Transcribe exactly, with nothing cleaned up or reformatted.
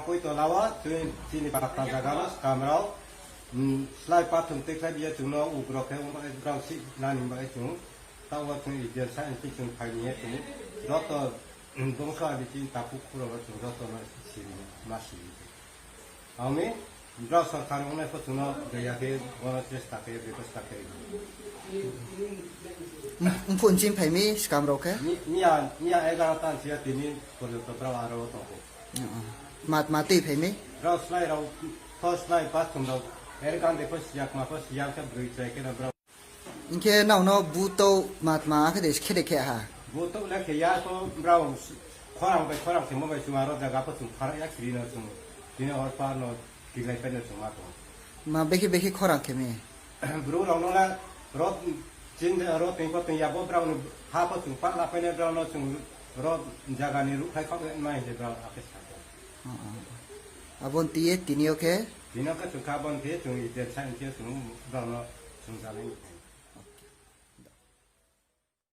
Poito la wo chini, chini bakta zaga no skam rao, slái pathum tuikhlai bi ye chung no ugro khe ong bai brao si nani bai chung. Taoh wo chung ideal science chung phai ni ye chung joto bongso adi chini takhu khuro wo chung joto no siri ma siri. Ang ni brao sorkar ongnai pho chung no doya khe bono chesta khe bebosta khe. Mphuh nching phai mi skam rao khe? Miya, miya egarota nching yo tini porjonto brao aro wo tong ou. Tma tma tui phai mi? Brao slái rao pho, slái pathum rao, er gande pho siya, kma pho siya khe broi chrai khe no brao. Hing khe nrao no butouh tma tma khe de khe de khe ha? Butouh le khe ya pho brao khorang bai khorang khemo bai chung aro zaga pho chung phara ya kri no chung, tini hor par no kilai pai no chung ma tong. Ma bekhe bekhe khorang khe mi? Bru rao no le ro, chini ro tini pho tini ya bo brao ni ha pho chung pah la pai nai brao no chung ro zaga ni ruhkhlai khaoh nai hing se brao akhe sa tong. Abo ni tui ye tini yo khe? Tini yo khe chung kha abo ni khe chung ideal science chung brao no chung zanai.